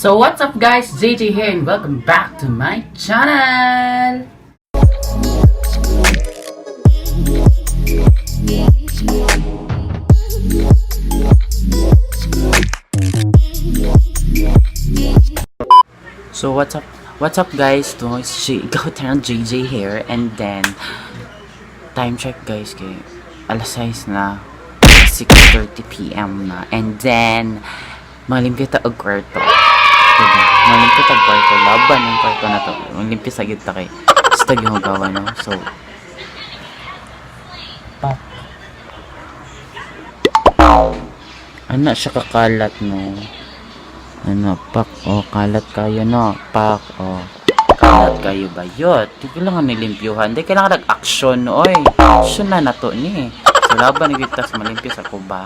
So what's up guys, JJ here and welcome back to my channel! So what's up? What's up guys? To it's J go turn JJ here and then time check guys kay alas 6 na, 6:30 PM na, and then malimpyo ta og kwarto. Diba? Malimpyo ta og kwarto, laban ang kwarto na to. Malimpyo sa gid ta kay basta gyud gawa, no. So pak. Ana siya kakalat, no. Ano, pak, oh, kalat kayo, no? Pak, oh. Kalat kayo ba yun? Di kailangan nilimpyuhan. Di kailangan nag-action, oy. Action na nato ni. So, laban ni kita sa malimpyo sa kuba.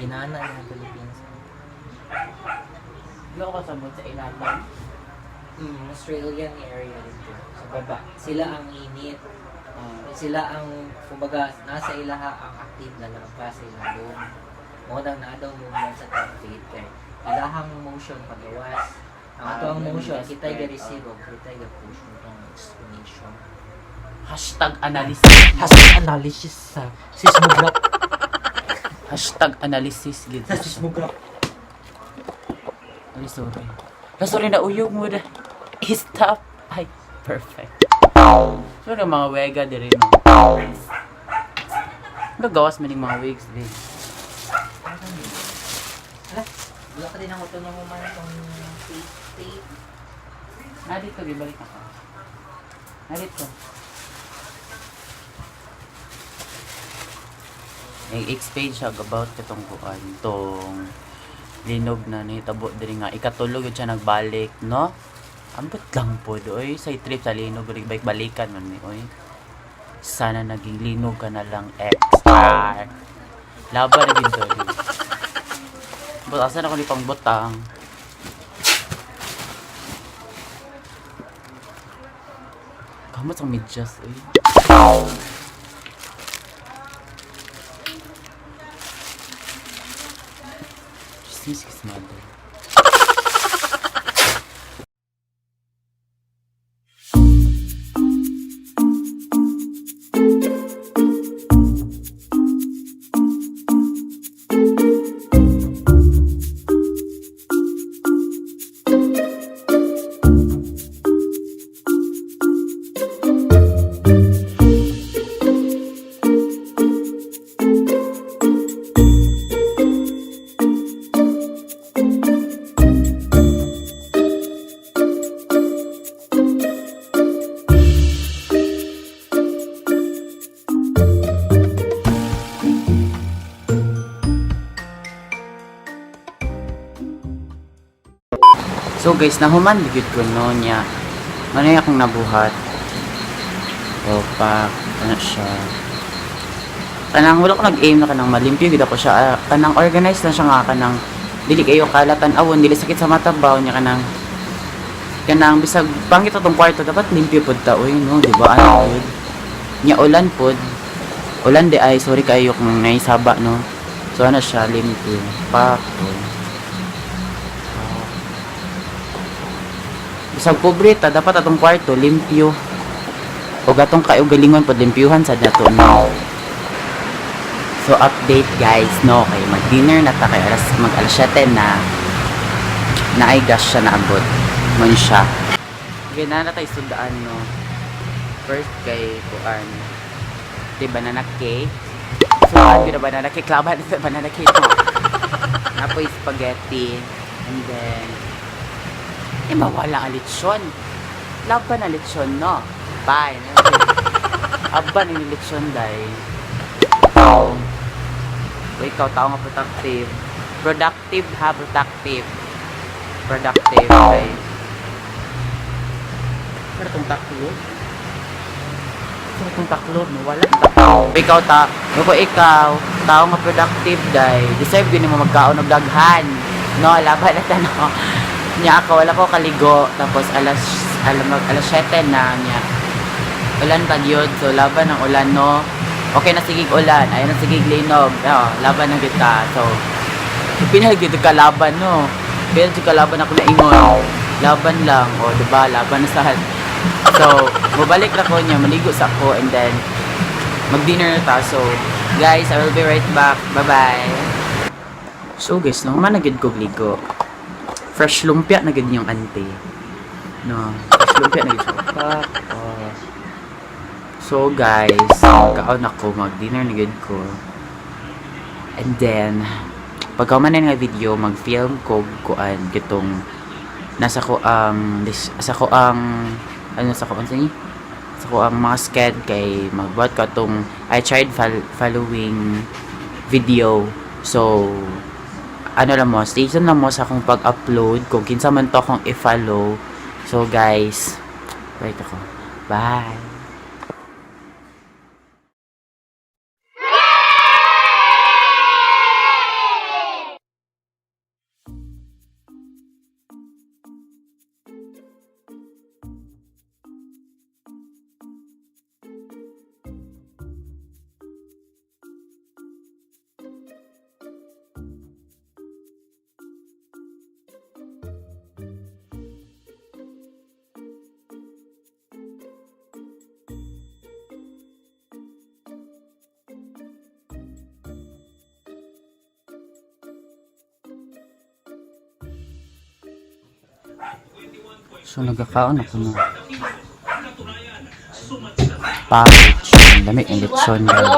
Ginana ng Philippines. Wala ko kasabot sa ilalim. Australian area dito. Sa baba. Sila ang init. Sila ang, kumbaga, nasa ilaha ang active na lava sa ilalong. Mo nang naa daw movement sa top plate kay ilahang motion pagawas. Ang ato ang Ah, motion, ganun, kita'y spread, ga-receive o kita'y ga-push mo itong explanation. #analysis. #analysis sa seismograph. #analysis. Gid. Sa seismograph. Ay, sorry. Ah, sorry na uyog mo na. Stop. Ay, perfect. Sorry, mga wega di rin. No? Nagawas man yung mga wigs di. Hala, wala ka din ako ito nang human itong tape tape. Na dito, gibalik ako. Na dito. Nag-explain siya about katong kuan tong linog na nahitabo diri nga ikatulog yun siya nagbalik, no? Ambot lang po oy, sa trip sa linog balik balikan man ni oy. Sana naging linog ka na lang, ex. Ah. Laban na gid to. But asa na ko ni pangbutang? Kamot sa medyas, oy. Chismis kis mother. So guys, nahuman gyud ko no niya. Ano yung akong nabuhat? O pa, ano siya. Kanang wala ko nag-aim na kanang malimpyo gid ako siya. Ah, kanang organized na siya nga kanang dili kayo kalatan awon, dili sakit sa mata ba niya kanang kanang bisag pangit atong kwarto dapat limpyo pud ta oy, no, di ba? Ano pud nya, ulan pud, ulan di ay, sorry kayo kung naisaba, no. So ano siya, limpyo pa po. Bisag pobre ta, dapat atong kwarto limpyo ug atong kaugalingon pod limpyuhan sad nato, no. So update guys, no, kay mag dinner na ta kay alas mag alas 7 na, naay gas siya naabot man siya. Okay na na tayo sudaan, no. First kay kuan di banana cake. Sudaan gyud na banana cake, laban sa banana cake, no. Napoy spaghetti and then eh mawala ang lechon. Laban ang lechon, no. Bye. Aba ni leksyon day. So, kung ikaw tao nga productive. Productive ha, productive. Productive day. Pero itong taklo. Pero itong taklo, no? Wala taklo. Ikaw ta, kung ikaw, tao nga productive day, deserve yun mo magkaon og daghan. No, laban na no. Nya ako, wala ko kaligo. Tapos alas, alam, mag, alas 7 na niya. Ulan pa gyud, so laban ang ulan, no. Okay na sigig ulan, ayun na sigig linog. No, laban ng kita. So, pinal gyud ka laban, no. Pero ka laban ako na ingon. Laban lang, o, di ba? Laban na sad. So, mabalik na ko niya, maligo sa ako, and then, mag-dinner na ta. So, guys, I will be right back. Bye-bye. So, guys, no, man na gyud ko ligo. Fresh lumpia na gyud yung ante. No, fresh lumpia na gyud siya. Pak, oh. So, guys, kaon ako, mag-dinner na gyud ko. And then, pagka man na nga video, mag-film ko kuan gitong nasa ko ang sa ko ang ano sa ko ang sa ko ang mga sked kay magbuhat ka tong I tried following video. So, ano lang mo, stay tuned lang mo sa akong pag-upload kung kinsa man to akong i-follow. So guys, wait ako. Bye. So nagkakaon ako na pouch. Ang dami ang lechon guys.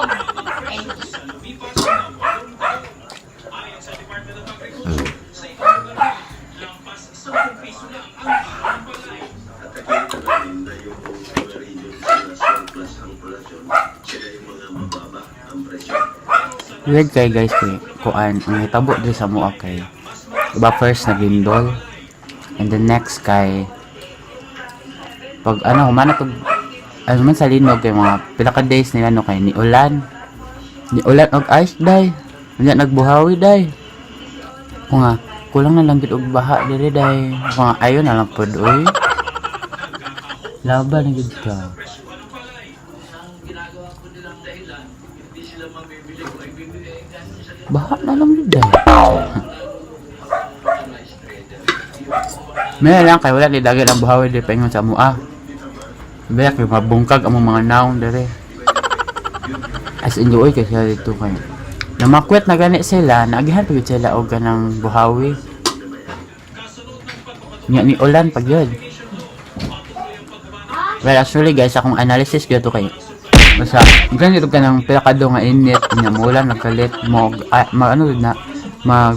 Weird kay guys kay kuan ang hitabo diri sa mua kay diba first naglindol and then next kay pag ano humana pag ano man sa linog kay mga pila ka days nila no kay ni ulan og ice day unya nagbuhawi day ko nga kulang na lang gid og baha diri day. Ako nga ayo na lang pod oy, laban na gid ka. Baha na lang gid day. May lang kay wala ni dagit ang buhawi diri paingon sa mua. Bayak yung mabungkag ang mga naong dere. As in luoy kay sila dito kay. Namakwet na gani sila, naagihan pa gyud sila og ganang buhawi. Nya ni ulan pag yun. Well, actually guys, akong analysis gyud to kay basta ganito ka ng pila ka daw nga init nya muulan nagkalit mo ah, ma, ano na mag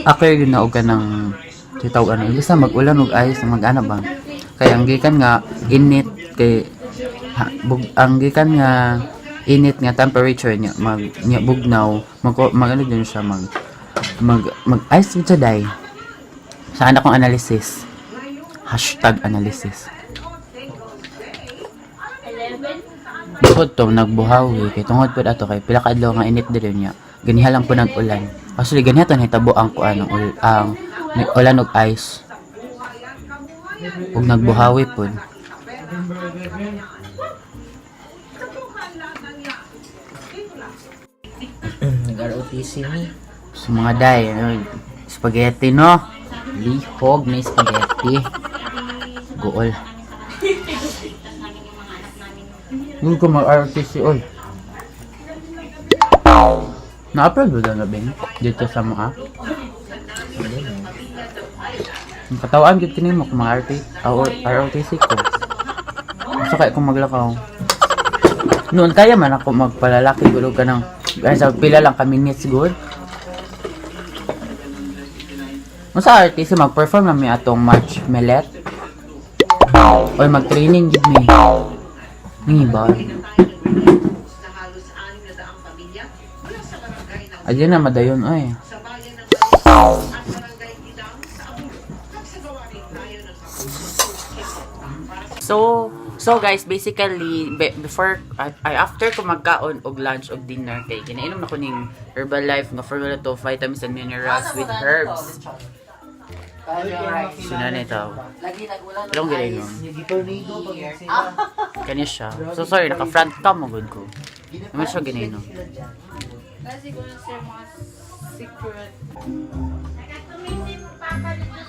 ako yun na og kanang titawag ano basta mag-ulan og ice mag-ano ba kay ang gikan nga init kay ha, bug, ang gikan nga init nga temperature niya mag niya bugnaw mag, mag ano din siya mag mag mag ice gud siya day sa anak kong analysis, #analysis. Bukod to nagbuhawi kay tungod pud ato kay pila ka adlaw nga init diri niya ganiha lang po nag-ulan. Actually ganiha to nahitabo ang kuan ang, ang ulan og ice ug nagbuhawi pud. Nag-ROTC ni. So mga day, ano, spaghetti no? Lihog na spaghetti. Gool. Hindi ko mag-ROTC, oy. Na-upload ba na Ben? Dito sa mga? Hindi no. Ang katawaan gid kini mo kung mga RT, ROTC ko. Gusto kaya kong maglakaw. Noon kaya man ako magpalalaki gulo ka ng ay, sa pila lang kami minutes good. Mo sa RTC mag-perform na mi atong March Melet. Oy mag-training gid mi. Nangiba. Ayun na, madayon ay. So guys, basically before ay after ko magkaon og lunch og dinner kay ginainom na ko ning Herbalife nga formula to, vitamins and minerals with herbs. So na nito. Lagi nagulan Long ginainom. Tornado pag sila. Kanya siya. So sorry, naka front cam mo gud ko. Naman siya ginainom. Kasi siguro sir, mga secret. Nagatumisin mo papa dito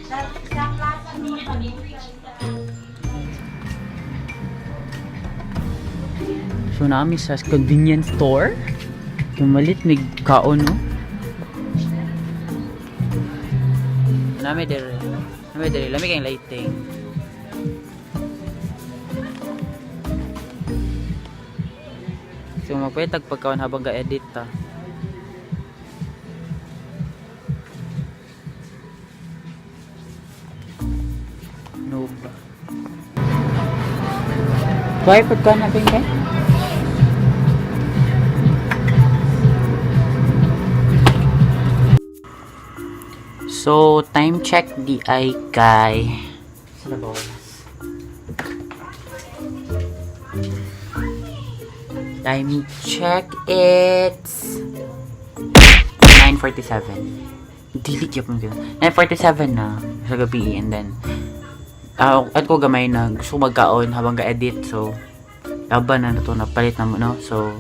sa plaza mo. So nami sa convenience store. Kumalit mig kaon, no. Nami dere. Nami dere lami kay lighting. So magpahitag pagkaon habang ga-edit ta. No ba? Why pagkaon natin kay? So, time check di ay kay. Sa ba oras? Time check, it's 9:47. Dili gyud mo. 9:47 na sa gabi and then at ko gamay na gusto ko magkaon habang ga-edit, so laban na to, napalit na mo, no. So